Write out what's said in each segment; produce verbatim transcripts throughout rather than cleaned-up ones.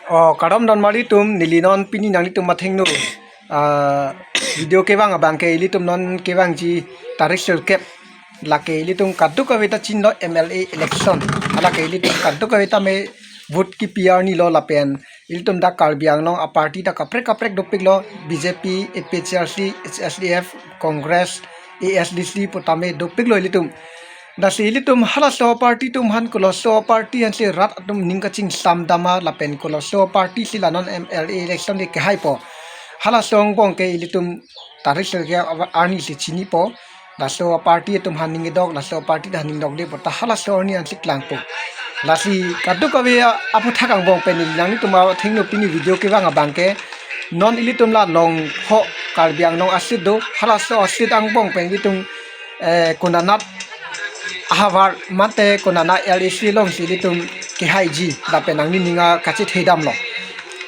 Oh, kardom donmari atum, neli non pini nanglitum athengno, ah, video kevang abangke ilitum non kevangji tarik sirkep, lake ilitum kadokave ta chinilo M L A election. Halake ilitum kadokave tame vote kipi arnilo lapen ilitum dak Karbi Anglong a-party ta kaprek kaprek dopiklo, B J P, A P H L C, H S D F, Congress, A S D C pu tame dopiklo ilitum. Lasi ilitum halaso party atum aphan, koloso party aphansi rat atum ning kachingsam dama lapen koloso party si la non M L A election le kehaipo, halaso angbong ke ilitum tarik sirkep arni si chinipo. Laso party atum aphan ning kedok, laso party ta ning dokde pu ta halaso arni aphansi klangpo. Lasi kadokave aphuthak angbong pen neli nanglitum athengno pini video kevang abangke, non ilitum la Longkho Karbi Anglong a-seat do, halaso a-seat angbong pen ilitum, eh, konanat ahavar mate konanat L A C alongsi ilitum kehaiji lapen nanglining kachethedamlo.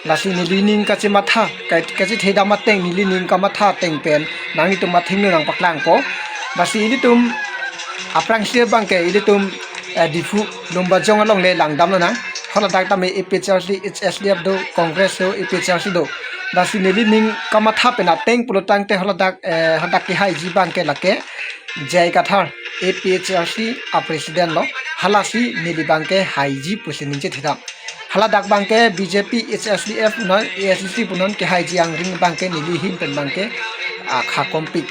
Lasi nelining kachematha, ka-, kachethedam ateng, nelining kamatha ateng pen nanglitum athengno nangpaklangpo. Lasi ilitum aphrangsi abangke ilitum, eh, Diphu Lumbajong along le langdamlonang. Haladak tame A P H L C, H S D F do, Congress do, A P H L C do. Lasi nelining kamatha pen ateng pulotangte haladak, eh, hadak kehaiji abangke lake J I Kathar, A P H L C a-president lo, halasi neli abangke haiji pusi ningchethedam. Haladak abangke B J P, H S D F non, A S D C pu non kehaiji angring abangke neli ahin pen abangke, ah, akha kompik.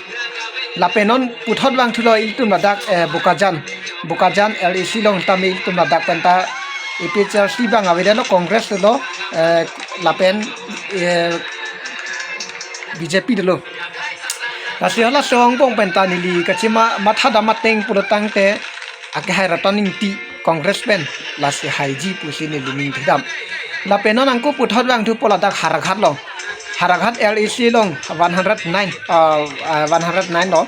Lapen non puthot vangthulo ilitum ladak, eh, Bokajan, Bokajan L A C along tame ilitum ladak penta A P H L C abang avedetlo, Congress lo, eh, lapen, eh, B J P dolo. Lasi halaso angbong penta neli kachema-, mathadam ateng pulotangte akehai Ratan Ingti Congress pen lasi haiji pusi nelining thedam. Lapen non angko puthot vangthupo ladak Howraghat lo. Howraghat L A C along one hundred nine, ah, ah, one hundred nine lo.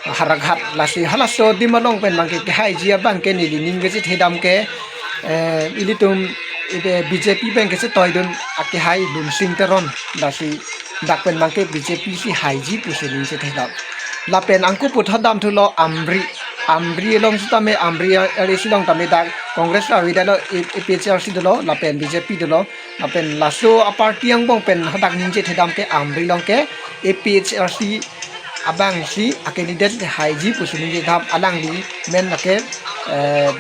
Howraghat, lasi halaso adim along pen abangke kehaiji abangke nelining kachethedam ke, eh, ilitum, ide B J P pen kachetoidun akehai Lunsing Teron, lasi dak pen abangke B J P si haiji pusi ningchethedam. Lapen angko puthot damthulo Amri. Amri along sitame, Amri L A C along tame dak Congress avedetlo, A P H L C dolo, lapen B J P dolo. Lapen laso a-party angbong pen hadak ningchethedam ke Amri along ke A P H L C abangsi a-candidate haiji pusi ningchethedam, alangli amen lake, eh,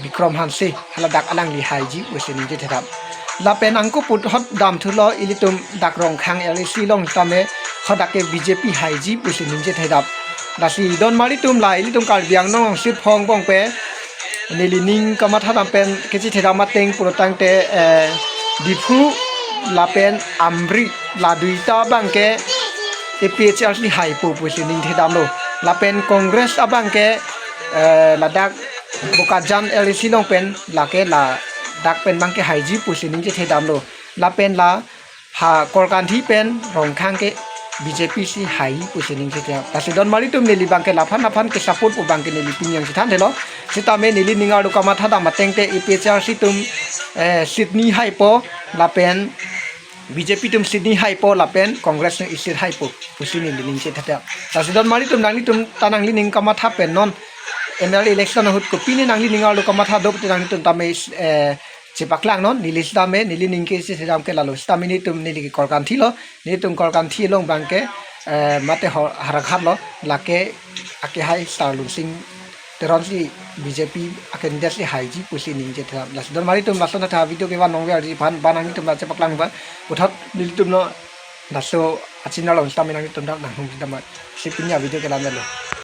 Bikram Hanse, haladak alangli haiji pusi ningchethedam. Lapen angko puthot damthulo ilitum dak Rongkhang L A C along tame hadak ke B J P haiji pusi ningchethedam. Lasi donmari atum, la ilitum Karbi Anglong a-seat phongo angbong pen nelining kamathadam pen kachethedam ateng pulotangte, eh, Diphu lapen Amri, la duita abangke A P H L C haipo pusi ningthedamlo. Lapen Congress abangke, eh, ladak Bokajan L A C along pen lake ladak pen abangke haiji pusi ningchethedamlo. Lapen la ha Korkanthi pen Rongkhang ke B J P si hai pusi ningchethedam. Lasi donmari atum, neli abangke laphan laphan ke-support pu abangke neli pini nangchethanthulo. Sitame nelining arlo kamathadam atengte A P H L C atum, eh, seat ni haipo lapen B J P atum seat ni haipo lapen Congress atum seat haipo pusi neli ningchethedam. Lasi donmari atum, nanglitum ta nanglining kamatha pen non M L A election ahut kopine nanglining arlo kamatha do pute nanglitum tame, eh, chepaklang non, neli sitame, nelining kachethedam ke lalo. Sitame nelitum, neli ke Korkanthi lo, nelitum Korkanthi along abangke, eh, mate Ho-, Howraghat lo, lake akehai Sar Lunsing Teron si B J P a-candidate si haiji pusi ningchethedam. Lasi donmari atum, lason tha video kevan nongverji aphan, ba nanglitum la chepaklang ba, puthot nelitum non laso achinarlo sitame nanglitum dak nanghumdam. Si pini a-video ke la-anlo.